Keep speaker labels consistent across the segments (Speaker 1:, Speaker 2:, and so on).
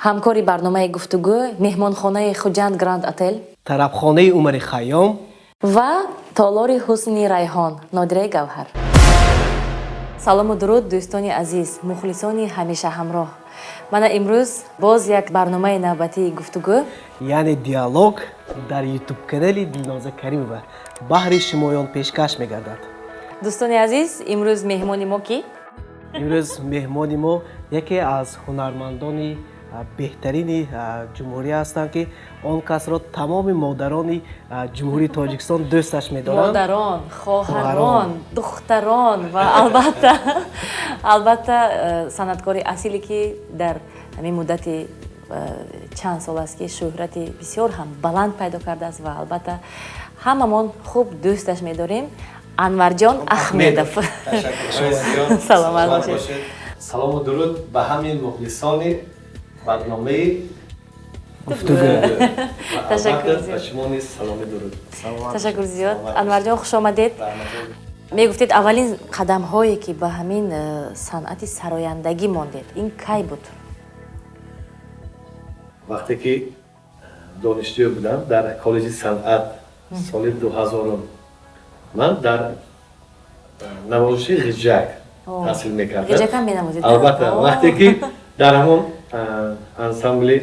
Speaker 1: Ҳамкори барномаи «Гуфтугӯ» меҳмонхонаи «Хуҷанд Гранд Отел»,
Speaker 2: тарабхонаи Умари Хайём
Speaker 1: ва толори ҳусни «Райҳон», Нодираи Гавҳар. Салому дуруд, дӯстони азиз, мухлисони ҳамеша ҳамроҳ. Мана имрӯз боз як барномаи навбатии «Гуфтугӯ»,
Speaker 2: яъне «Диалог», дар Ютуб канали Дилноза Каримова баҳри шумоён пешкаш мегардад.
Speaker 1: Дӯстони азиз, имрӯз меҳмони мо кӣ?
Speaker 2: Имрӯз меҳмони мо яке аз ҳунармандони беҳтарини ҷумҳурӣ ҳастанд, ки он касро тамоми модарони Ҷумҳурии Тоҷикистон дӯсташ медоранд.
Speaker 1: Модарон, хоҳарон, духтарон ва албатта, санъаткори асиле, ки дар ҳамин муддати чанд сол аст, ки шӯҳрати бисёр ҳам баланд пайдо кардааст ва албатта ҳамамон хуб дӯсташ медорем, Анварҷон Ахмедов. Саломат бошед.
Speaker 3: Салому дуруд ба ҳамин мухлисони барномаи.
Speaker 2: «Гуфтугӯ».
Speaker 1: Ташаккур.
Speaker 3: Ба шумо низ саломи дуруд.
Speaker 1: Ташаккур зиёд, Анварҷон, хуш омадед. Мегуфтед, аввалин қадамҳое, ки ба ҳамин санъати сарояндагӣ мондед, ин кай буд?
Speaker 3: Вақте ки донишҷӯ будам дар коллеҷи санъат, соли 2000-ум, ман дар навозиши ғиҷак таҳсил мекардам.
Speaker 1: Ғиҷакам менавозед?
Speaker 3: Албатта. Вақте ки дар ҳамон ансамбли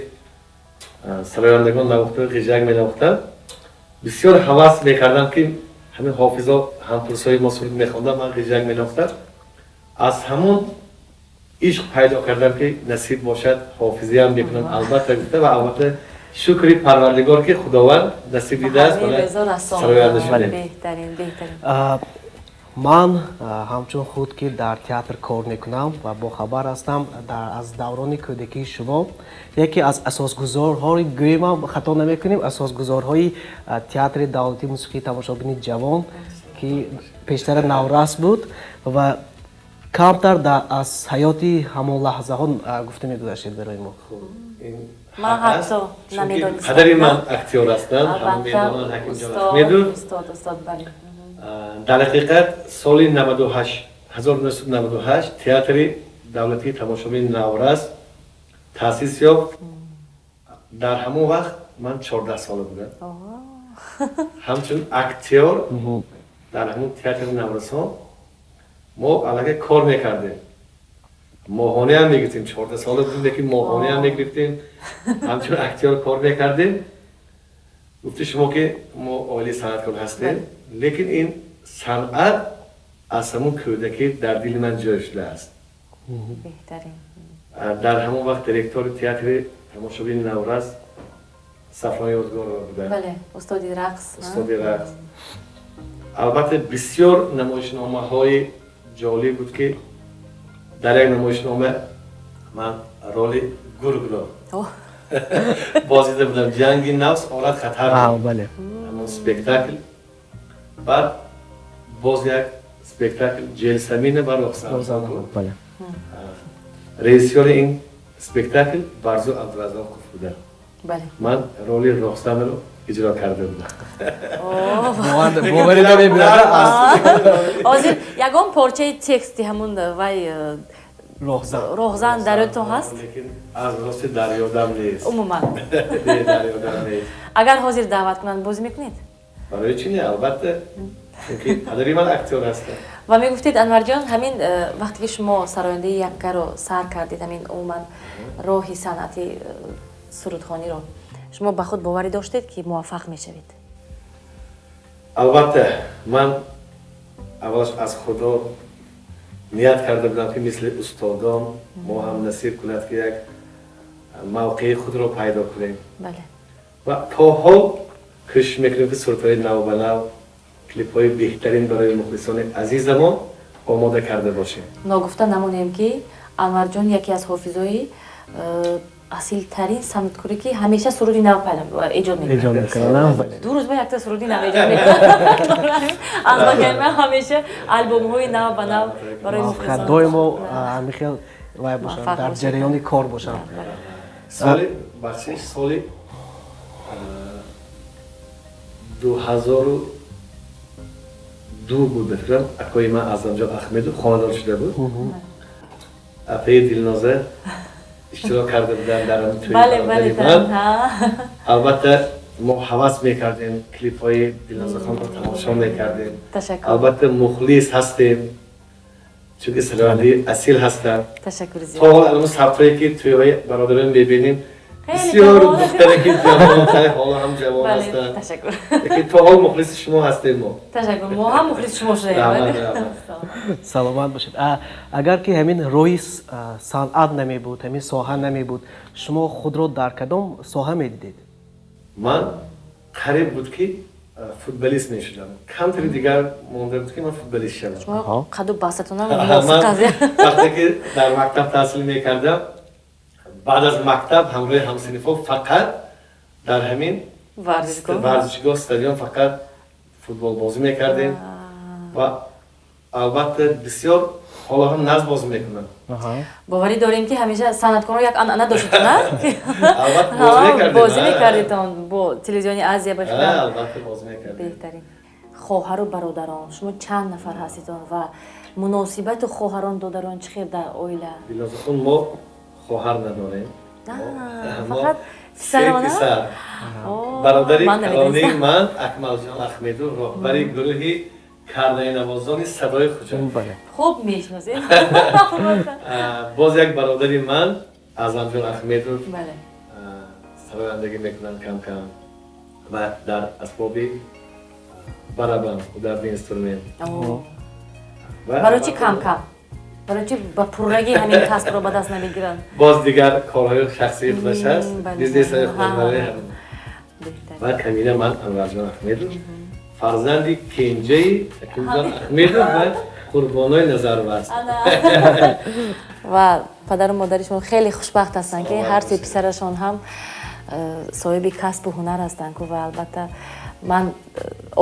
Speaker 3: сарояндагон навохтаи ғиҷак менавохтам, бисёр ҳавас мекардам, ки ҳамин ҳофизо, ҳамкурсҳои мо суруд мехондам, ман ғиҷак менавохтам. Аз ҳамон ишқ пайдо кардам, ки насиб бошад, ҳофизиам мекунам, албатта, гуфта. Ва албатта, шукри Парвардигор, ки Худованд насиб дидааст, сароянда шудем.
Speaker 1: Беҳтарин, беҳтарин.
Speaker 2: Ман ҳамчун худ, ки дар театр кор мекунам ва бохабар ҳастам, аз даврони кӯдакии шумо яке аз асосгузорҳои, гӯемам хато намекунем, асосгузорҳои Театри давлатии мусиқии тамошобини ҷавон, ки пештара «Наврас» буд, ва камтар аз ҳаёти ҳамон лаҳзаҳо гуфта мегузаштед барои мо.
Speaker 1: Ман ҳатто намедонистам.
Speaker 3: Падари ман актёр ҳастанд, ҳама медонанд, Ҳакимҷон Ахмедов.
Speaker 1: Устод, устод, бале.
Speaker 3: Дар ҳақиқат, соли 98, 1998 Театри давлатии тамошобини «Наврас» таъсис ёфт. Дар ҳамон вақт ман 14 сола будам. Ҳамчун актёр дар ҳамон театри наврасон мо аллакай кор мекардем, моҳонаам мегирифтем. 14 сола будем, лекин моҳонаам мегирифтем, ҳамчун актёр кор мекардем. Гуфти шумо, ки мо оилаи санъаткор ҳастем, лекин ин санъат аз ҳамон кӯдакӣ дар дили ман ҷой шудааст. Дар ҳамон вақт директори театри тамошобини «Наврас» Сафрон Ёдгорова буда.
Speaker 1: Бале, устоди рақс.
Speaker 3: Устоди рақс. Албатта, бисёр намоишномаҳои ҷолиб буд, ки дар як намоишнома ман роли гургро бозида будам. «Ҷанги нафс орад хатар», ҳамон спектакл. Баъд боз як спектакл, «Ҷелсамина ва роҳзан». Режиссёри ин спектакл Барзу Абдуразоқов буда. Ман роли роҳзанро иҷро карда будам.
Speaker 2: Боварӣ намебиёрад.
Speaker 1: Ҳозир ягон порчаи тексти ҳамун вай
Speaker 2: роҳзан
Speaker 1: «Роҳзан» дар ёдтон ҳаст?
Speaker 3: Лекин аз рости дар ёдам нест.
Speaker 1: Умуман?
Speaker 3: Не, дар ёдам нест.
Speaker 1: Агар ҳозир даъват кунанд, бозӣ мекунед?
Speaker 3: Барои чӣ не? Албатта, чунки падари ман актёр ҳастанд.
Speaker 1: Ва мегуфтед, Анварҷон, ҳамин вақте ки шумо сарояндаи яккаро сар кардед, ҳамин умуман роҳи санъати сурудхониро, шумо ба худ боварӣ доштед, ки муваффақ мешавед?
Speaker 3: Албатта, ман аввалаш аз Худо ният карда будам, ки мисли устодон мо ҳам насиб кунад, ки як мавқеи худро пайдо кунем. Ва то ҳол кӯшиш мекунем, ки сурудҳои навбанав, клипҳои беҳтарин барои мухлисони азизамон омода карда бошем.
Speaker 1: Ногуфта намонем, ки Анварҷон яке аз ҳофизои асилтарин санъаткоре, ки ҳамеша суруди нав эҷод мекунад. 2 рӯз ба якта суруди нав эҷод мекунад. Аз багайма ҳамеша албомҳои нав ба нав барои мухлисон.
Speaker 2: Доимо ҳамин хел вай бошанд, дар ҷараёни кор бошанд.
Speaker 3: Соли, бахшиш, соли 2002 буд, ба фикрам, акои ман Аъзамҷон Ахмедов хонадор шуда буд. Апаи Дилноза Иштирок карда буданд дар тӯи бародари ман. Албатта, мо ҳавас мекардем, клипҳои Дилнозахонро тамошо мекардем.
Speaker 1: Ташаккур.
Speaker 3: Албатта, мухлис ҳастем, чунки сарояндаи асил ҳастанд.
Speaker 1: Ташаккури
Speaker 3: То
Speaker 1: зиёд.
Speaker 3: ҳол алмо сабтҳое ки тӯйҳои бародарон мебинем,
Speaker 1: Хеле
Speaker 3: бисёр
Speaker 1: ҷавон.
Speaker 3: духтаре ки ҷавон, ҳоло ҳам ҷавон ҳастанд.
Speaker 1: Ташаккур.
Speaker 3: Лекин то ҳол мухлиси шумо ҳастем мо.
Speaker 1: Ташаккур, мо ҳам мухлиси шумо шудаем.
Speaker 3: Раҳмат, раҳмат.
Speaker 2: Саломат бошед. Агар ки ҳамин роҳи санъат намебуд, ҳамин соҳа намебуд, шумо худро дар кадом соҳа медидед?
Speaker 3: Ман қариб буд ки футболист мешудам. Камтари дигар монда буд, ки ман футболист шавам.
Speaker 1: Шумо қаду бастатона
Speaker 3: Ман
Speaker 1: мувофиқ аст.
Speaker 3: вақте ки дар мактаб таҳсил мекардам, баъд аз мактаб ҳамроҳи ҳамсинифҳо фақат дар ҳамин
Speaker 1: варзишгоҳ.
Speaker 3: Варзишгоҳ, стадион фақат футболбозӣ мекардем ва албатта, бисёр ҳоло ҳам нағз бозӣ мекунам.
Speaker 1: Боварӣ дорем, ки ҳамеша санъаткорон як анъана доштед, на?
Speaker 3: Албатта, бозӣ мекардем.
Speaker 1: Бозӣ мекардитон бо телевизиони Азия ба фикрам.
Speaker 3: Албатта, бозӣ мекардем.
Speaker 1: Беҳтарин. Хоҳару бародарон шумо чанд нафар ҳаститон ва муносибату хоҳарон, додарон чӣ хел дар оила?
Speaker 3: Дилнозахон, мо хоҳар надорем.
Speaker 1: Фақат
Speaker 3: се
Speaker 1: писарона?
Speaker 3: Писар.
Speaker 1: О,
Speaker 3: Бародари
Speaker 1: ман
Speaker 3: калонии
Speaker 1: намедонистам.
Speaker 3: ман Акмалҷон Ахмедов, роҳбари гурӯҳи карнайнавозони «Садои Хуҷанд».
Speaker 2: Бале.
Speaker 1: Хуб мешиносед.
Speaker 3: Боз як бародари ман Аъзамҷон Ахмедов сарояндагӣ мекунанд кам-кам ва дар асбоби барабан, ударный инструмент.
Speaker 1: О. Барои чӣ кам-кам? Барои чӣ ба пуррагӣ ҳамин касбро ба даст намегиранд?
Speaker 3: Боз дигар корҳои шахсии худаш ҳаст, бизнесҳои худаш, барои ҳамин.
Speaker 1: Беҳтарин.
Speaker 3: Ва камина ман Анварҷон Ахмедов, фарзанди кенҷаи Ҳакимҷон Ахмедов ва Қурбонои Назарваст.
Speaker 1: Ана. Ва падару модари шумо хеле хушбахт ҳастанд, ки ҳар се писарашон ҳам соҳиби касбу ҳунар ҳастанд ку. Ва албатта, ман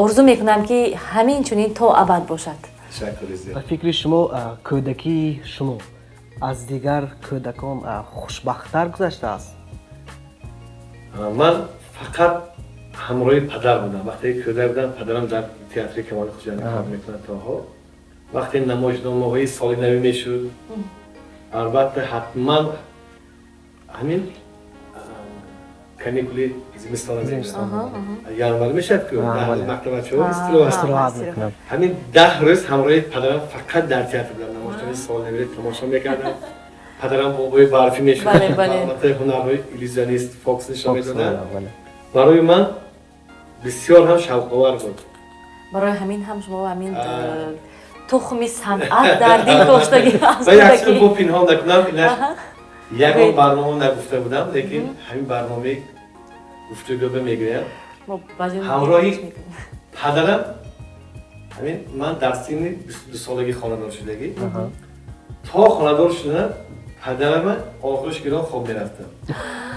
Speaker 1: орзу мекунам, ки ҳамин чунин то абад бошад.
Speaker 3: Ташаккури зиёд.
Speaker 2: Ба фикри шумо, кӯдакии шумо аз дигар кӯдакон хушбахттар гузаштааст?
Speaker 3: Ман фақат ҳамроҳи падар будам. Вақте ки кӯдак будам, падарам дар театри Камоли Хуҷандӣ кор мекунад. То ҳол вақте намоишномаҳои соли навӣ мешуд, албатта, ҳатман ҳамин каникули зимистона, январ мешавад ку, мактабачаҳо
Speaker 2: истироҳат мекунанд.
Speaker 3: Ҳамин 10 рӯз ҳамроҳи падарам фақат дар театр будам, намоишномаи соли навиро тамошо мекардам. Падарам бобои барфӣ мешуд, албатта, ҳунарҳои иллюзионист, фокус нишон медоданд. Барои ман бисёр ҳам шавқовар буд.
Speaker 1: Барои ҳамин ҳам шумо ҳамин тухми санъат дар дил доштагӣ.
Speaker 3: Ва як чиз бо пинҳон накунам, инаш ягон барнома нагуфта будам, лекин ҳамин барномаи гуфтугӯба мегӯям. Ҳамроҳи падарам ҳамин ман дар синни 22 солагӣ хонадор шудагӣ. То хонадор шуданам падарама оғӯш гирон хоб мерафтам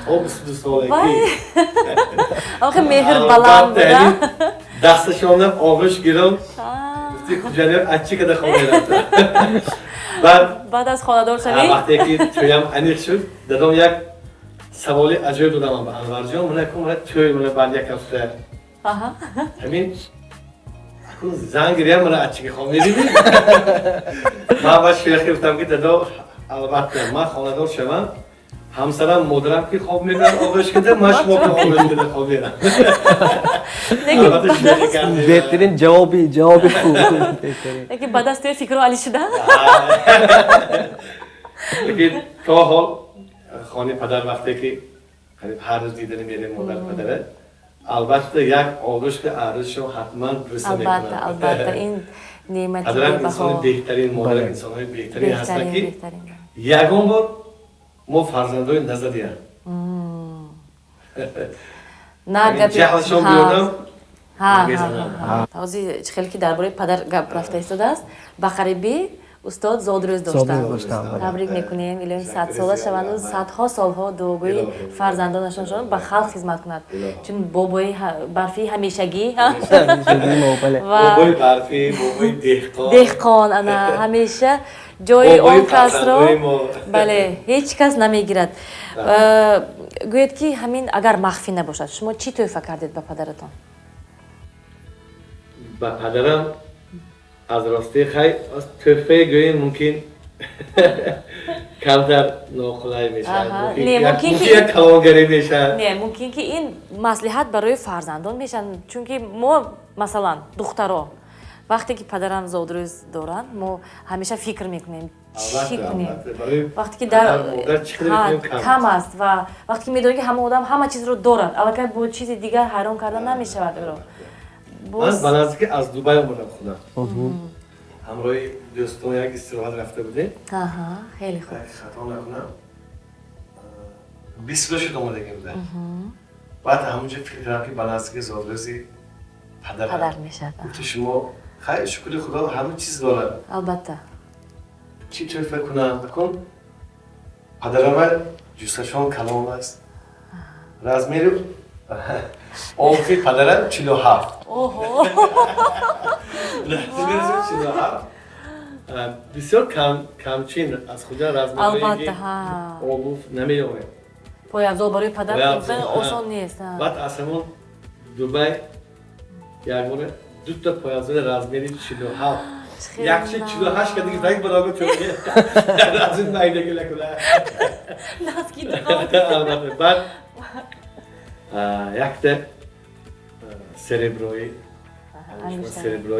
Speaker 3: то 22 солагӣ.
Speaker 1: Охи, меҳр баланд буда.
Speaker 3: Дасташонам оғӯш гирон, гуфти хуҷаниёр, аччи када хоб мерафтам. Баъд
Speaker 1: Баъд аз хонадор шавӣ?
Speaker 3: Вақте ки тӯям аниқ шуд, дадом як саволи аҷоиб додам: ба Анварҷон, мана кун, мана тӯй, мана баъд як ҳафта ҳамин акун зан гирям, мана аччиги хоб мебинӣ? Ман ба шӯхӣ гуфтам, ки дадо, албатта, ман хонадор шавам, ҳамсарам, модарам ки хоб мебарад оғӯш кида, ман шумо ки оғӯш кида хоб мерам.
Speaker 2: Беҳтарин ҷавоби хуб.
Speaker 1: Лекин баъд аз тӯй фикру али шуда?
Speaker 3: Лекин то ҳол хони падар вақте ки қариб ҳар рӯз дидани мерем модар, падара, албатта, як оғӯш ки арӯзшон ҳатман бӯса
Speaker 1: Албатта.
Speaker 3: мекунад.
Speaker 1: Албатта, ин неъмати
Speaker 3: Падарам инсони
Speaker 1: бебаҳо.
Speaker 3: беҳтарин, модарам инсонҳои беҳтарин ҳастанд,
Speaker 1: Беҳтарин.
Speaker 3: ки
Speaker 1: Беҳтарин.
Speaker 3: ягон бор мо фарзандои назадиям.
Speaker 1: На гапи
Speaker 3: Ҷаҳлшон биёдам мезанам.
Speaker 1: Ҳозир чӣ хеле ки дар бораи падар гап рафта истодааст, ба қарибӣ устод зодрӯз доштанд.
Speaker 2: Зодрӯз доштанд, бале.
Speaker 1: Табрик мекунем, илоҳи
Speaker 3: Ташаккури
Speaker 1: 100-сола
Speaker 3: зиёд,
Speaker 1: шаванду
Speaker 3: раҳмат.
Speaker 1: садҳо солҳо дуогӯи
Speaker 3: Илоҳӣ.
Speaker 1: фарзандонашон шаванд, ба халқ хизмат кунад.
Speaker 3: Илоҳӣ.
Speaker 1: Чун бобои барфии ҳамешагӣ
Speaker 2: Бале.
Speaker 1: ва
Speaker 3: Бобои барфӣ, бобои деҳқон.
Speaker 1: Деҳқон, ана ҳамеша ҷои
Speaker 3: Бобои
Speaker 1: он касро
Speaker 3: фарзандои мо.
Speaker 1: Бале, ҳеҷ кас намегирад. Гӯед, ки ҳамин агар махфӣ набошад, шумо чӣ тӯҳфа кардед ба падаратон?
Speaker 3: Ба падарам аз ростӣ, хай, тӯҳфае гӯем, мумкин. Камтар ноқулай мешавад, мумкин як калонгарӣ мешавад.
Speaker 1: Не, мумкин ки ин маслиҳат барои фарзандон мешавад, чунки мо, масалан, духтаро, вақте ки падарам зодрӯз доранд, мо ҳамеша фикр мекунем, чӣ кунем, вақте ки дар кам аст ва вақте ки медонем, ки ҳама одам ҳама чизро дорад, аллакай бо чизи дигар ҳайрон карда намешавад ӯро.
Speaker 3: Ман ба наздики аз Дубай омадам худам, ҳамроҳи дӯстон як истироҳат рафта будем.
Speaker 1: Хеле хуб.
Speaker 3: Хато накунам, 20 рӯз шуд омадагӣ буда. Баъд ҳамонҷо фикр кардам, ки ба наздики зодрӯзи падарам
Speaker 1: падар мешавад.
Speaker 3: Гуфти шумо, хайр, шукри Худо, ҳама чиз дорад.
Speaker 1: Албатта.
Speaker 3: Чӣ тӯҳфа кунам? Акун падарама ҷуссашон калон аст, размери обуви падарам 47, 47, бисёр камчин аз хуҷа размерҳои обув намеёбем.
Speaker 1: Пойафзол барои падар осон нест.
Speaker 3: Баъд аз ҳамон Дубай якбора дута пойафзоли размери 47, якчи 48 кардиги, так баробар чоки аз ин майдаги накуна. Албатта, баъд якта сереброи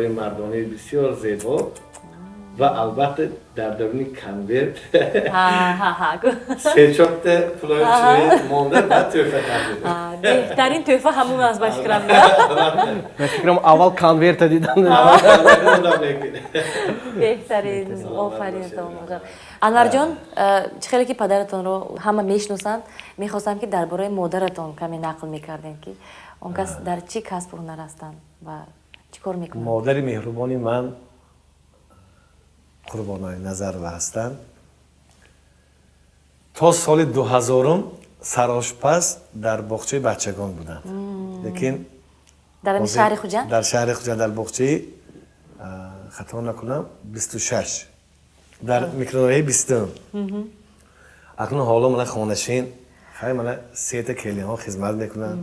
Speaker 3: мардонаи бисёр зебо ва албатта дар даруни конверт се-чорта пулои чунин монда, баъд тӯҳфа кардем.
Speaker 1: Беҳтарин тӯҳфа ҳамун аст, ба фикрам.
Speaker 2: Ба фикрам, аввал конверта дидан.
Speaker 1: Беҳтарин, офарин. Анварҷон, чӣ хеле ки падаратонро ҳама мешиносанд, мехостам, ки дар бораи модаратон каме нақл мекардем, ки он кас дар чӣ касбу ҳунар ҳастанд ва чӣ кор мекунанд.
Speaker 3: Модари меҳрубони ман Қурбонои Назарова ҳастанд. То соли 2000-ум сарошпаз дар боғчаи бачагон буданд, лекин
Speaker 1: дар шаҳри Хуҷанд.
Speaker 3: Дар шаҳри Хуҷанд, дар боғчаи, хато накунам, 26, дар микрорайони 20-ум. Акнун ҳоло мана хонашин. Хай, мана сета келинҳо хизмат мекунанд,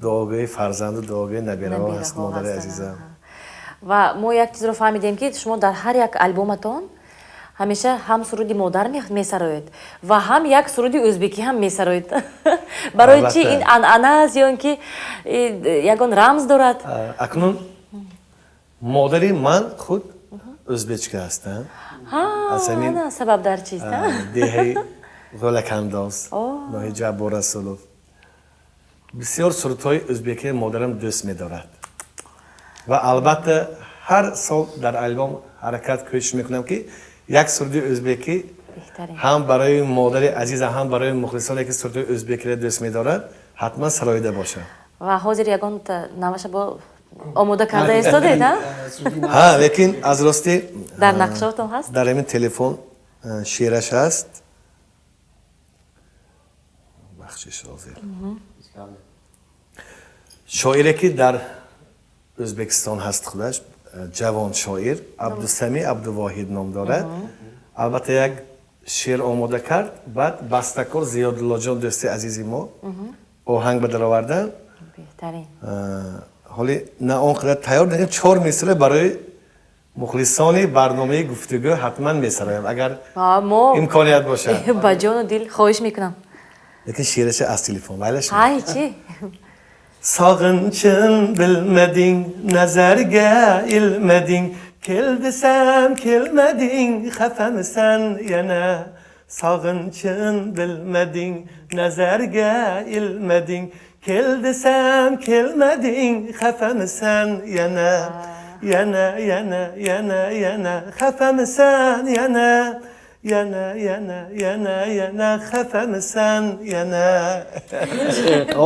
Speaker 3: дуогӯи фарзанду дуогӯи набираҳо ҳаст модари азизам.
Speaker 1: Ва мо як чизро фаҳмидем, ки шумо дар ҳар як альбоматон ҳамеша ҳам суруди модар месароед ва ҳам як суруди ӯзбекӣ ҳам месароед. Барои чӣ? Ин анъана аст ё ин ки ягон рамз дорад?
Speaker 3: Акнун модари ман худ ӯзбечка ҳастанд.
Speaker 1: Сабаб дар чист?
Speaker 3: Деҳаи Ғӯлакандоз, ноҳияи Ҷаббор Расулов. Бисёр сурудҳои ӯзбекии модарам дӯст медорад ва албатта ҳар сол дар альбом ҳаракат, кӯшиш мекунам, ки як суруди ӯзбекӣ ҳам барои модари азиза, ҳам барои мухлисоне, ки сурудҳои ӯзбекиро дӯст медорад, ҳатман сароида бошам.
Speaker 1: Ва ҳозир ягон наваша бо омода карда истодед?
Speaker 3: Ҳа, лекин аз ростӣ
Speaker 1: дар нақшаотон ҳаст?
Speaker 3: Дар ҳамин телефон шеъраш ҳаст. Бахшиш, ҳозир. Шоире, ки дар Ӯзбекистон ҳаст, худаш ҷавон шоир, Абдусами Абдувоҳид ном дорад, албатта як шеър омода кард. Баъд бастакор Зиёдуллоҷон, дӯсти азизи мо, оҳанг ба даровардан. Ҳоли на он қадар тайёр, лекин чор мисра барои мухлисони барномаи «Гуфтугӯ» ҳатман месароям, агар имконият бошад.
Speaker 1: Ба ҷону дил хоҳиш мекунам.
Speaker 3: Лекин шеъраша аз телефон майлаш.
Speaker 1: Ҳай, чӣ?
Speaker 3: Sog'inchim bilmeding, nazarga ilmeding, kel desam kelmading, xafamisan yana? Sog'inchim bilmeding, nazarga ilmeding, kel desam kelmading, xafamisan yana? Yana, yana, yana, yana xafamisan yana? Yana, yana, yana, yana xafamisan yana?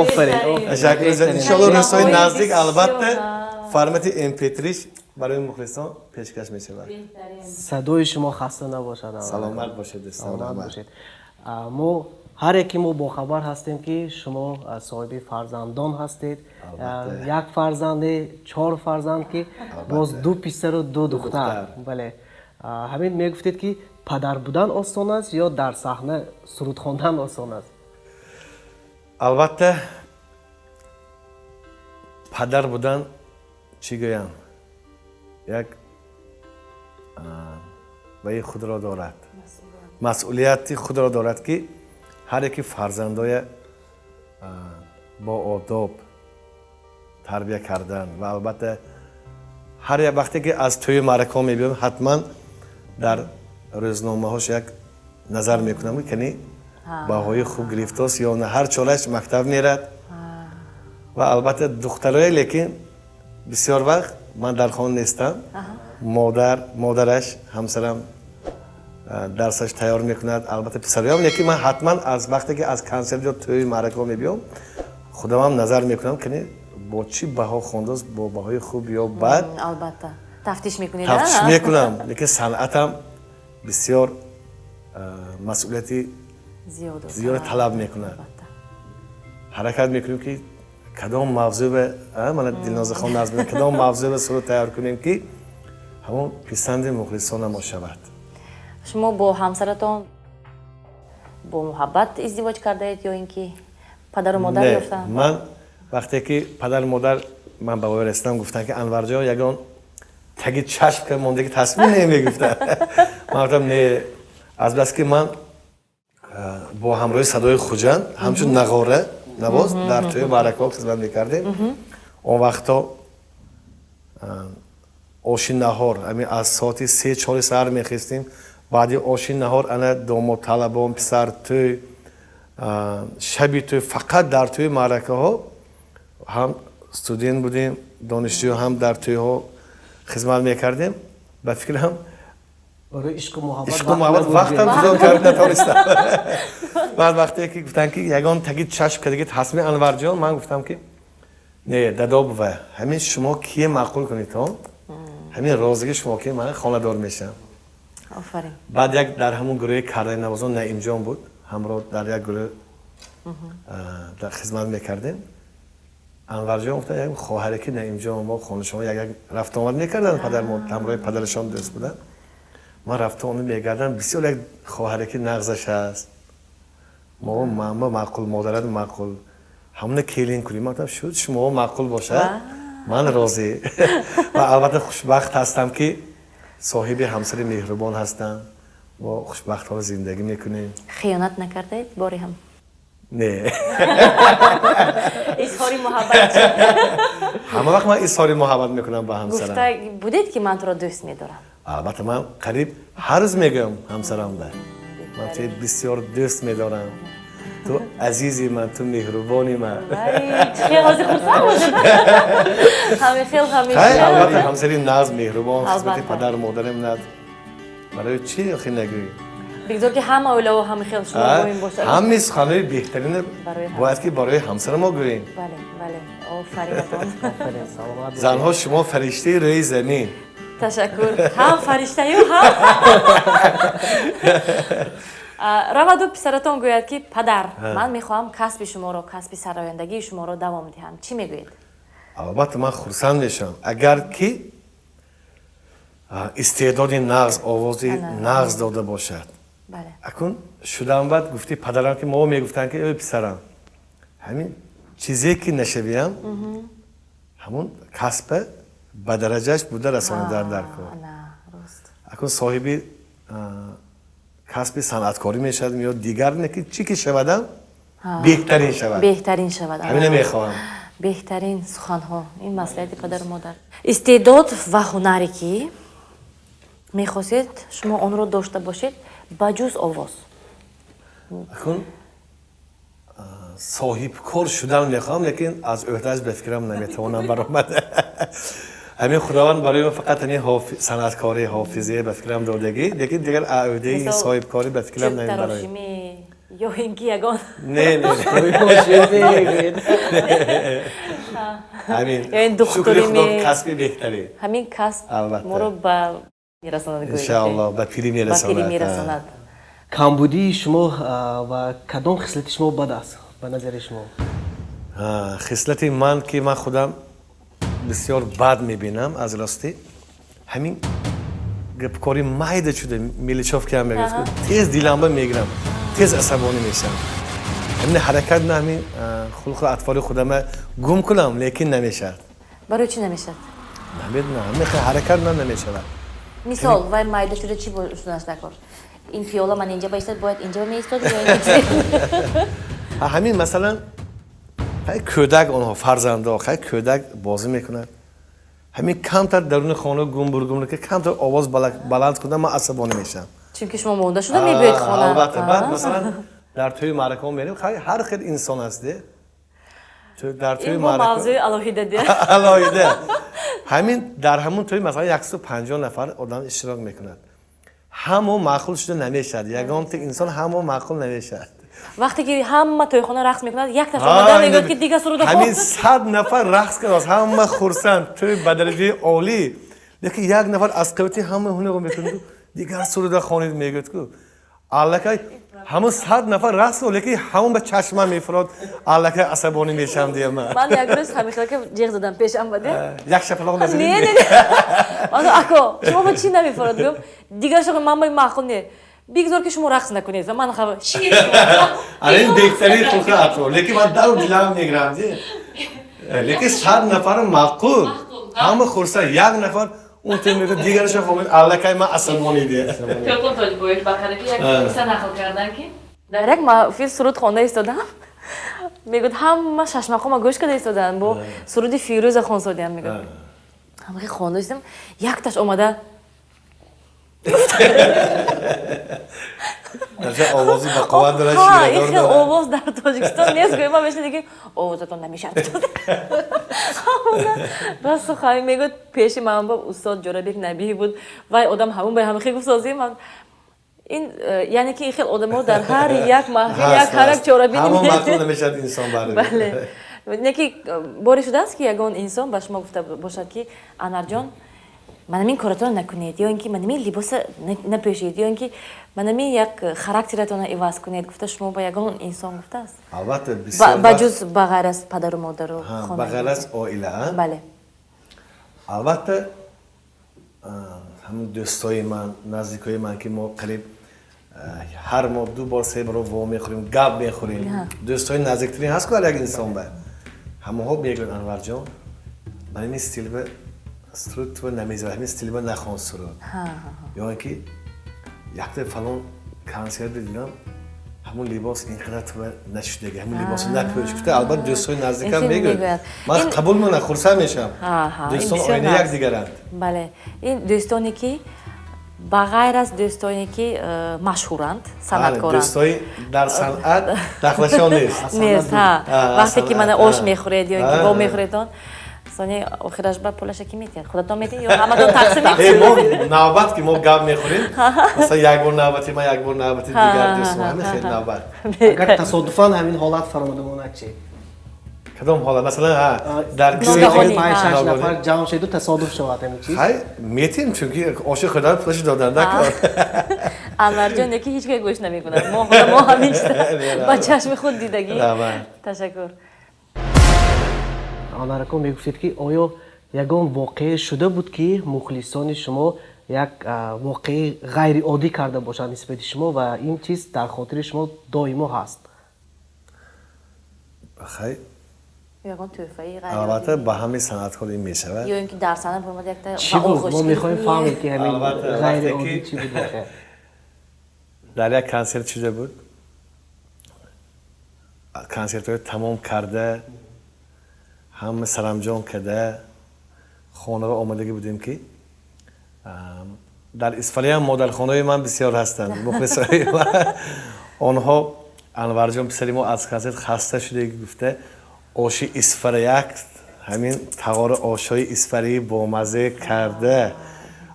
Speaker 2: Офарин.
Speaker 3: Ташаккур. Иншоалло, рӯзҳои наздик, албатта, формати mp3 барои мухлисон пешкаш мешавад.
Speaker 2: Садои шумо хаста набошад.
Speaker 3: Саломат бошед.
Speaker 2: Саломат бошед. Мо ҳар яке мо бохабар ҳастем, ки шумо соҳиби фарзандон ҳастед, як фарзанде, чор фарзанд, ки боз ду писару ду духтар. Бале, ҳамин мегуфтед, ки падар будан осон аст ё дар саҳна суруд хондан осон аст?
Speaker 3: Албатта, падар будан, чӣ гӯям, як ваи худро дорад. Масъулияти худро дорад, ки ҳар яки фарзандоя бо одоб тарбия кардан. Ва албатта, ҳар як вақте ки аз тӯи маъракаҳо мебиём, ҳатман дар рӯзномаҳош як назар мекунам, ки кани баҳои хуб гирифтааст ё на. Ҳар чораш мактаб мерад ва албатта духтарое, лекин бисёр вақт ман дар хона нестам, модараш, ҳамсарам дарсаш тайёр мекунад. Албатта, писароям, лекин ман ҳатман аз вақте ки аз консерт ё тӯи маъракаҳо мебиём, худамам назар мекунам, кани бо чӣ баҳо хондааст, бо баҳои хуб ё бад.
Speaker 1: Албатта, тафтиш мекунед.
Speaker 3: Тафтиш мекунам, лекин санъатам бисёр масъулияти зиёд талаб мекунад. Ҳаракат мекунем, ки кадом мавзӯъ, мана Дилнозахон назм, кадом мавзӯъ суруд тайёр кунем, ки ҳамон писанди мухлисонамо шавад.
Speaker 1: Шумо бо ҳамсаратон бо муҳаббат издивоҷ кардаед ё ин ки падару модар ёфтанд?
Speaker 3: Ман вақте ки падару модар ман ба воя расидам, гуфтанд, ки Анварҷон, ягон таги чашм ка мондаги тасмин намегуфтанд. Ман гуфтам, не, азбаски ман бо ҳамроҳи Садои Хуҷанд ҳамчун нағора навоз дар тӯи маъракаҳо хизмат мекардем. Он вақто оши наҳор ами аз соати 3-4 саҳар мехестем. Баъди оши наҳор ана домод, талабон, писар тӯй, шаби тӯй, фақат дар тӯи маъракаҳо. Ҳам студент будем, донишҷӯ, ҳам дар тӯйҳо хизмат мекардем. Ба фикрам,
Speaker 2: барои ишқу муҳаббат
Speaker 3: ишқу муҳаббат вақтам ҷудо кард натавонистам. Баъд вақте ки гуфтанд, ки ягон таги чашм кадаги ҳасми, Анварҷон, ман гуфтам, ки не, дадо, бува, ҳамин шумо кие маъқул кунедон, ҳамин розиги шумо, ки ман хонадор мешавам.
Speaker 1: Офарин.
Speaker 3: Баъд як дар ҳамон гурӯҳи карданавозон Наимҷон буд, ҳамроҳ дар як гурӯҳ дар хизмат мекардем. Анварҷон, гуфтан, як хоҳаре ки Наимҷон мо хонашон як як рафтуомад мекарданд, падар ҳамроҳи падарашон дӯст буданд. Ман рафта ону мегардам, бисёр як хоҳаре ки нағзаш аст, мо мама маъқул, модарат маъқул, ҳамона келин кунем. Ман гуфтам, шуд, шумо маъқул бошад, ман розӣ. Ва албатта, хушбахт ҳастам, ки соҳиби ҳамсари меҳрубон ҳастам, мо хушбахтона зиндагӣ мекунем.
Speaker 1: Хиёнат накардаед бори ҳам?
Speaker 3: Не.
Speaker 1: Изҳори муҳаббат?
Speaker 3: Ҳама вақт ман изҳори муҳаббат мекунам ба ҳамсарам.
Speaker 1: Гуфта будед, ки ман туро дӯст медорам?
Speaker 3: Албатта, ман қариб ҳар рӯз мегӯям ҳамсарамда: ман туро бисёр дӯст медорам, ту азизи ман, ту меҳрубони ман.
Speaker 1: Хел ҳозир хурсанд бошед, ҳамин хел ҳамеша.
Speaker 3: Албатта, ҳамсари нағз, меҳрубон, хизмати падару модарам нағз, барои чӣ охи нагӯӣ?
Speaker 1: Бигзор, ки ҳама оилаҳо ҳамин хел шумо боин бошад.
Speaker 3: Ҳамаи суханҳои беҳтарина бояд ки барои ҳамсари мо гӯем.
Speaker 1: Бале, офаринатон.
Speaker 3: Занҳо, шумо фариштаи рӯи замин.
Speaker 1: Ташаккур, ҳам фариштаю ҳам раваду писаратон гӯяд, ки падар, ман мехоҳам касби шуморо, касби сарояндагии шуморо давом диҳам, чӣ мегӯед?
Speaker 3: Албатта, ман хурсанд мешавам, агар ки истеъдоди нағз, овози нағз дода бошад. Акун шудам, баъд гуфти падарам, ки мо мегуфтанд, ки эй писарам, ҳамин чизе ки нашавиям, ҳамон касба ба дараҷааш буда расонидан дар кор. Акун соҳиби касби санъаткорӣ мешавад ё дигар, не ки чӣ ки шавадам, беҳтарин шавад.
Speaker 1: Беҳтарин шавад.
Speaker 3: Ҳамина мехоҳам.
Speaker 1: Беҳтарин суханҳо ин маслиҳати падару модар. Истеъдод ва ҳунаре, ки мехостед шумо онро дошта бошед, ба ҷуз овоз?
Speaker 3: Акун соҳибкор шудан мехоҳам, лекин аз ӯҳдааш ба фикрам наметавонам баромад. Ҳамин Худованд барои ман фақат ҳамин санъаткорӣ, ҳофизия ба фикрам додагӣ, лекин дигар ӯҳдаи соҳибкорӣ ба фикрам намебарояд.
Speaker 1: Ё ин ки ягон
Speaker 3: Не, не, ҳамин, шукри Худо, касби беҳтарин.
Speaker 1: Ҳамин касб моро ба мерасонад.
Speaker 3: Иншаалло, ба пирӣ мерасонад.
Speaker 1: Мерасонад.
Speaker 2: Камбудии шумо ва кадом хислати шумо бад аст ба назари шумо?
Speaker 3: Хислати ман, ки ман худам бисёр бад мебинам, аз ростӣ, ҳамин гапкори майда шуда, мелочёвка ҳам мегӯяд, тез диламба мегирам, тез асабонӣ мешавам. Ҳамин ҳаракат на ҳамин хулқу атвори худама гум кунам, лекин намешавад.
Speaker 1: Барои чӣ намешавад?
Speaker 3: Намедонам, ҳамин ҳаракат на намешавад.
Speaker 1: Мисол, вай майда шуда чӣ шуданаш дар кор? Ин пиёла ман инҷа баистад, бояд инҷа меистод ё
Speaker 3: ҳамин масалан хай кӯдак онҳо фарзандо хай кӯдак бозӣ мекунад. Ҳамин камтар даруни хона гумбур-гумбур ки камтар овоз баланд кунад, ман асабонӣ мешавам.
Speaker 1: Чунки шумо монда шуда мебиёед хона.
Speaker 3: Албатта, баъд масалан дар тӯи маъракаҳо мерем, хай ҳар хел инсон аст де. Дар тӯи маърака
Speaker 1: мавзӯи алоҳида де.
Speaker 3: Алоҳида. Ҳамин дар ҳамун тӯи масалан 150 нафар одам иштирок мекунад. Ҳамо маъқул шуда намешавад. Ягонта инсон ҳамо маъқул намешавад.
Speaker 1: Вақте ки ҳама тӯйхона рақс мекунад, якташ омада мегӯяд ки дигар суруда хон.
Speaker 3: Ҳамин 100 нафар рақс кардааст, ҳама хурсанд, тӯй ба дараҷаи олӣ. Лекин як нафар аз қуввати ҳама ҳунар мекунад, дигар суруда хонед мегӯяд ку. Аллакай ҳамон 100 нафар рақс кард, лекин ҳамон ба чашма мефурод, аллакай асабонӣ мешавам дия ман.
Speaker 1: Ман як рӯз ҳамин хел ки ҷеғ задам пешам ба де.
Speaker 3: Як шапалоқ назанед.
Speaker 1: Не, не, не. Ман ако, шумо ба чӣ намефурод? Гӯям, дигар шумо ман ба маъқул не. Бигзор ки шумо рақс накунед. Ман хабар шир.
Speaker 3: Ара ин беҳтарин хулқи атвор, лекин ман дару дилам мегирам де. Лекин 100 нафар маъқул, ҳама хурсанд, як нафар он тӯй мегӯяд дигарашо хомӯш, аллакай ман асабонӣ де.
Speaker 1: Тӯлқун Тоҷибоев ба қариби як қисса нақл кардан ки дар як маҳфил суруд хонда истодам. Мегӯяд ҳама шашмақома гӯш карда истоданд, бо суруди Фирӯза хонсодиям мегӯяд. Ҳамаи хонда истодам, якташ омада
Speaker 3: Даже овози ба қувват дорад, ширадор
Speaker 1: ин хел
Speaker 3: дорад.
Speaker 1: Овоз дар Тоҷикистон нест, гӯям ман мешунидам ки овозатон намешавад. Бас сухани мегӯяд пеши ман бо устод Ҷӯрабек Набиев буд, вай одам ҳамон ба ҳамин хел гуфт созӣ ман. Ин яъне ки ин хел одамо дар ҳар як маҳфил, як ҳар як чорабинӣ
Speaker 3: ҳамон
Speaker 1: меояд.
Speaker 3: Маъқул намешавад инсон барои.
Speaker 1: Бале. Не ки боре шудааст ки ягон инсон ба шумо гуфта бошад ки Анварҷон, манамин коратонро накунед, ё ин ки манамин либоса напӯшед, ё ин ки манамин як характератонро иваз кунед, гуфта шумо ба ягон инсон гуфтааст?
Speaker 3: Албатта, бисёр
Speaker 1: ба
Speaker 3: вақт
Speaker 1: ҷуз ба ғайр аз падару модару
Speaker 3: Ҳа,
Speaker 1: хона.
Speaker 3: Ба ғайр аз оила, а?
Speaker 1: Бале.
Speaker 3: Албатта, ҳамун дӯстои ман, наздикои ман ки мо қариб ҳар моҳ 2 бор, 3 бор во мехӯрем, гап мехӯрем. Дӯстои наздиктарин ҳаст ку ҳар як инсон ба. Ҳамонҳо мегӯянд Анварҷон, ман ин стил ба суруд ту намезанад, ҳамин стил ба нахон суруд. Ё ин ки якта фалон консерт дидам, ҳамон либос ин қадар ту нашудаги, ҳамон либосро напӯш гуфта, албатта дӯстои наздикам
Speaker 1: Ин хел
Speaker 3: мегӯянд.
Speaker 1: мегӯяд.
Speaker 3: Ман қабул мекунам, хурсанд мешавам.
Speaker 1: Ин
Speaker 3: Дӯстон
Speaker 1: бисёр
Speaker 3: оина
Speaker 1: нағз.
Speaker 3: якдигаранд.
Speaker 1: Бале, ин дӯстоне ки ба ғайр аз дӯстоне ки машҳуранд, санъаткоранд.
Speaker 3: Дӯстои дар санъат дахлашон нест.
Speaker 1: Нест, ҳа. Вақте ки мана
Speaker 3: санъат,
Speaker 1: ош мехӯред ё ин ки во мехӯредон, сони охираш ба пулаша ки метиҳад? Худатон метиҳед ё ҳаматон тақсим мекунед?
Speaker 3: Мо навбат ки мо гап мехӯрем, масалан як бор навбати ман, як бор навбати дигар дӯстон, ҳамин хел навбат.
Speaker 2: Агар тасодуфан ҳамин ҳолат фаромада монад чӣ?
Speaker 3: Кадом ҳолат? Масалан, ҳа, дар
Speaker 1: Ногаҳонӣ,
Speaker 2: панҷ, шаш
Speaker 3: Ногаҳонӣ.
Speaker 2: нафар ҷамъ шеду тасодуф шавад ҳамин чиз.
Speaker 3: Хай, метиҳем, чунки оши хӯрдан пулаши доданда кор.
Speaker 1: Анварҷон яке ҳеҷ кай гӯш намекунад. Мо худ мо ҳамин чиза ба чашми худ дидагӣ.
Speaker 3: Раҳмат.
Speaker 1: Ташаккур.
Speaker 2: Анварако, мегуфтед ки оё ягон воқеа шуда буд ки мухлисони шумо як воқеаи ғайриоддӣ карда бошанд нисбати шумо ва ин чиз дар хотири шумо доимо ҳаст?
Speaker 3: Хай,
Speaker 1: ягон тӯҳфаи ғайриоддӣ.
Speaker 3: Албатта, ба ҳамаи санъаткор ин мешавад.
Speaker 1: Ё ин ки дар саҳна баромад якта
Speaker 2: Чӣ буд?
Speaker 1: оғоз
Speaker 2: Мо мехоҳем
Speaker 1: кунед.
Speaker 2: фаҳмем ки ҳамин
Speaker 3: Албатта, вақте
Speaker 2: ғайриоддӣ
Speaker 3: ки
Speaker 2: чӣ буд воқеа.
Speaker 3: Дар як консерт шуда буд, консертҳои тамом карда, ҳама сарамҷон карда, хонаро омадагӣ будем ки дар Исфалиям модархонаи ман бисёр ҳастанд, мухлисои ман. Онҳо Анварҷон писари мо аз консерт хаста шуда гуфта, оши Исфара як ҳамин тағори ошҳои исфарӣ бомазза карда,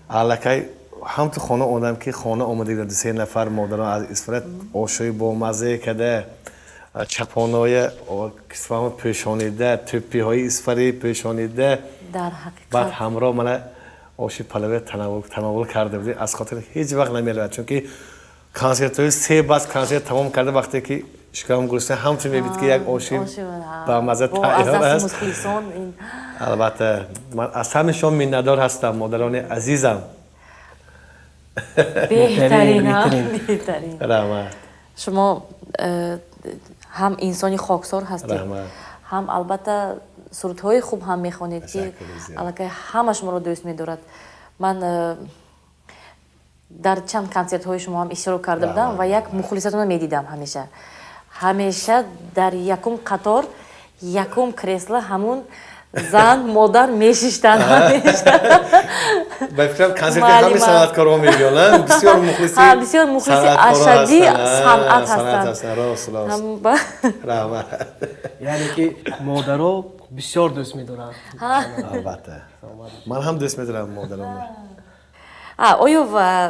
Speaker 3: аллакай ҳам ту хона омадам ки хона омада 2-3 нафар модарон аз Исфара ошҳои бомазза карда, чапоноя кисваҳо пӯшонида, тӯппиҳои исфарӣ пӯшонида,
Speaker 1: дар ҳақиқат
Speaker 3: баъд ҳамроҳ мана оши палаве тановул карда будем. Аз хотир ҳеҷ вақт намеравад, чунки консертҳои се бас консерт тамом карда, вақте ки шикам гурусна, ҳамчун мебид ки як оши
Speaker 1: оши, ҳа.
Speaker 3: бамазза
Speaker 1: Бо аз
Speaker 3: тайёр
Speaker 1: дасти
Speaker 3: аст.
Speaker 1: мухлисон ин.
Speaker 3: Албатта, ман аз ҳамаи шумо миннатдор ҳастам, модарони азизам.
Speaker 1: Беҳтарин, ҳа,
Speaker 2: беҳтарин.
Speaker 1: беҳтарин.
Speaker 3: Раҳмат.
Speaker 1: Шумо ҳам инсони хоксор ҳастед,
Speaker 3: Раҳмат.
Speaker 1: ҳам албатта сурудҳои хуб ҳам мехонед ки
Speaker 3: Ташаккур, зиёд.
Speaker 1: аллакай ҳама шуморо дӯст медорад. Ман Дар чанд консертҳои шумо ҳам иштирок карда будам ва як мухлисатонро медидам. Ҳамеша, ҳамеша дар якум қатор, якум кресла ҳамун зан, модар мешиштанд ҳамеша.
Speaker 3: Ба фикрам, консерти ҳамаи санъаткорон мебиёнанд, бисёр мухлиси
Speaker 1: бисёр мухлиси ашаддии санъат ҳастанд.
Speaker 3: Рост, рост, раҳмат.
Speaker 2: Яъне ки модаро бисёр дӯст медоранд.
Speaker 3: Албатта, ман ҳам дӯст медорам модаронро.
Speaker 1: Оё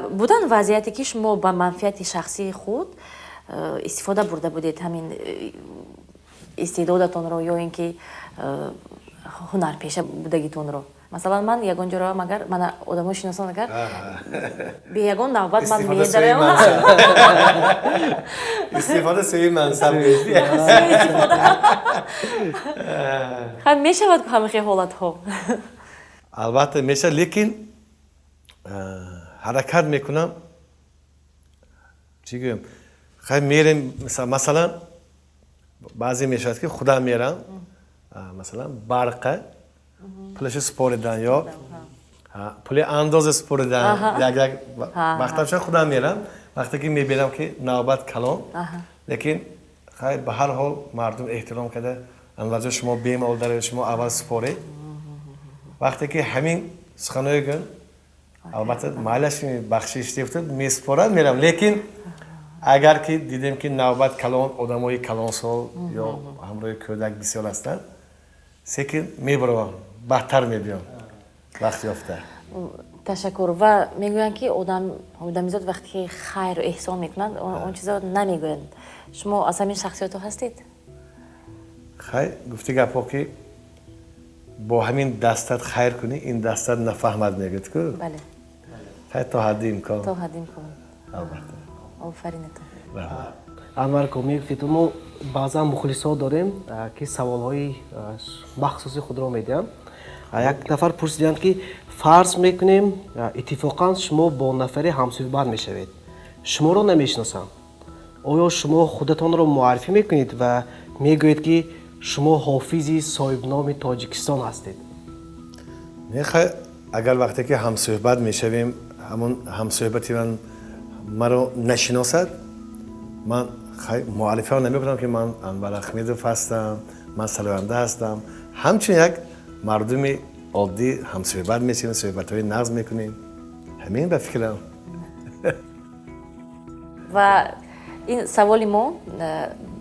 Speaker 1: буданд вазъияте, ки шумо ба манфиати шахсии худ истифода бурда будед ҳамин истеъдодатонро ё ин ки ҳунарпеша будагитонро? Масалан, ман ягон ҷо равам, агар мана одамо шиносан, агар бе ягон навбат ман медарам.
Speaker 3: Истифода сӯи мансаб.
Speaker 1: Ҳам мешавад ҳамихе ҳолатҳо?
Speaker 3: Албатта, мешавад, лекин ҳаракат мекунам. Чӣ гӯям, хай, мерем, масалан, баъзе мешавад, ки худам мерам, масалан, барқа пулашо супоридан ё пули андоза супоридан, як як вақтам шуд, худам мерам. Вақте ки мебинам, ки навбат калон, лекин хай, ба ҳар ҳол мардум эҳтиром карда: «Анварҷон, шумо бемалол даред, шумо аввал супоред». Вақте ки ҳамин суханое гӯн, албатта, майлаш, бахшиш дефтад, месупорад, мерам. Лекин агар ки дидем, ки навбат калон, одамои калонсол ё ҳамроҳи кӯдак бисёр ҳастанд, секин мебаровам, баъдтар мебиём, вақт ёфта.
Speaker 1: Ташаккур. Ва мегӯянд, ки одамизод вақте ки хайру эҳсон мекунанд, он чизо намегӯянд. Шумо аз ҳамин шахсиятҳо ҳастед?
Speaker 3: Хай, гуфти гапҳо, ки бо ҳамин дастат хайр кунӣ, ин дастат нафаҳмад, мегӯяд ку.
Speaker 1: Бале.
Speaker 3: Хай, то ҳадди имкон.
Speaker 1: То ҳадди имкон.
Speaker 3: Албатта.
Speaker 1: Офаринатон.
Speaker 2: Анвар, мегуфтед, мо баъзан мухлисҳо дорем, ки саволҳои махсуси худро медиҳанд. Як нафар пурсиданд, ки фарз мекунем, иттифоқан шумо бо нафаре ҳамсӯҳбат мешавед, шуморо намешиносанд. Оё шумо худатонро муаррифӣ мекунед ва мегӯед, ки шумо ҳофизи соҳибноми Тоҷикистон ҳастед?
Speaker 3: Не, хай, агар вақте ки ҳамсӯҳбат мешавем, ҳамон ҳамсӯҳбати ман маро нашиносад, ман хай, муаррифиам намекунам, ки ман Анвар Ахмедов ҳастам, ман сароянда ҳастам. Ҳамчун як мардуми оддӣ ҳамсӯҳбат мешавем, суҳбатҳои нағз мекунем. Ҳамин, ба фикрам.
Speaker 1: Ва ин саволи мо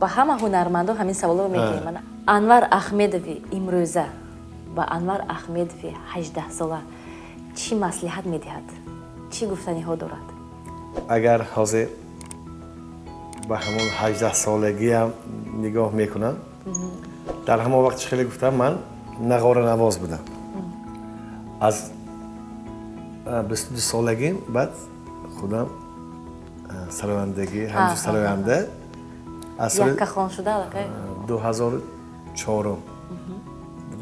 Speaker 1: ба ҳама ҳунармандо, ҳамин саволро медиҳем. Анвар Ахмедови имрӯза ба Анвар Ахмедови 18-сола чӣ маслиҳат медиҳад, чӣ гуфтаниҳо дорад?
Speaker 3: Агар ҳозир ба ҳамон 18-солагиам нигоҳ мекунам, дар ҳамон вақт, чӣ хеле гуфтам, ман нағоранавоз будам. Аз 22 солагим баъд худам сарояндагӣ, ҳамчун сароянда.
Speaker 1: Аз яккахон шуда аллакай.
Speaker 3: 2004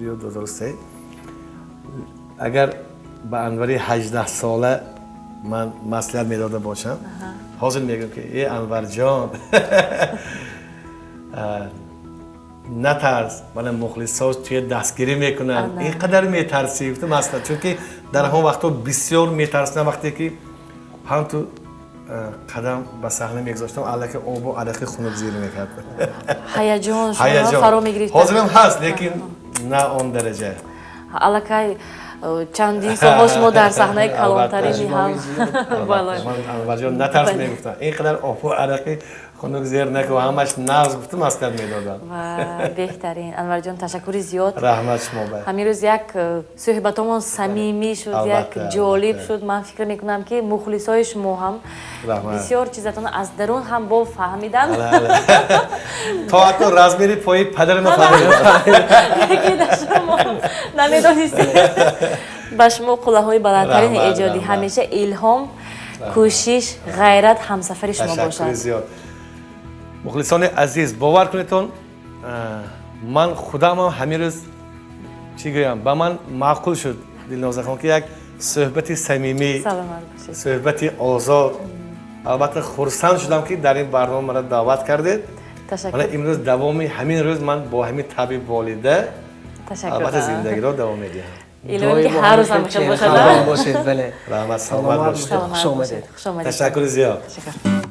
Speaker 3: ё 2003. Агар ба Анвари 18-сола ман маслиҳат медода бошам, ҳозир мегӯям, ки э, Анварҷон, натарс, мана мухлисҳо туя дастгирӣ мекунанд, ин қадар метарсӣ? Гуфта маслиҳат, чунки дар ҳамон вақтҳо бисёр метарсидам. Вақте ки ҳам ту қадам ба саҳна мегузоштам, аллакай обу арақи хунук зир мекард.
Speaker 1: Ҳаяҷон фаро мегирифт.
Speaker 3: Ҳозирам ҳаст, лекин на он дараҷа.
Speaker 1: Аллакай чандин солҳо шумо дар саҳнаи калонтарини ҳам.
Speaker 3: Анварҷон, натарс, мегуфтам, ин қадар обу арақи хунук зер накун, ҳамаш нағз, гуфту маслиҳат медодам.
Speaker 1: Беҳтарин, Анварҷон, ташаккури зиёд.
Speaker 3: Раҳмат шумо.
Speaker 1: Ҳамин рӯз як суҳбатомон самимӣ шуд, як ҷолиб шуд. Ман фикр мекунам, ки мухлисои шумо ҳам бисёр чизатон аз дарун ҳам бо фаҳмиданд.
Speaker 3: То ҳатто размери пои падарама фаҳмидам.
Speaker 1: Намедонистем. Ба шумо қуллаҳои баландтарини эҷодӣ, ҳамеша илҳом, кӯшиш, ғайрат ҳамсафари шумо бошад.
Speaker 3: Зиёд. Мухлисони азиз, бовар кунедтон, ман худамам ҳамин рӯз, чӣ гӯям, ба ман маъқул шуд, Дилнозахон, ки як суҳбати самимӣ, суҳбати озод. Албатта, хурсанд шудам, ки дар ин барнома маро даъват кардед. Мана имрӯз давоми ҳамин рӯз ман бо ҳамин таби болида, албатта, зиндагиро давом медиҳам.
Speaker 1: Илоҳӣ, ки ҳар рӯз ҳамеша бошад.
Speaker 2: Бошед, бале.
Speaker 3: Раҳмат, саломат бошед.
Speaker 2: Хуш омадед.
Speaker 1: Хуш омадед.
Speaker 3: Ташаккури зиёд.
Speaker 1: Ташаккур.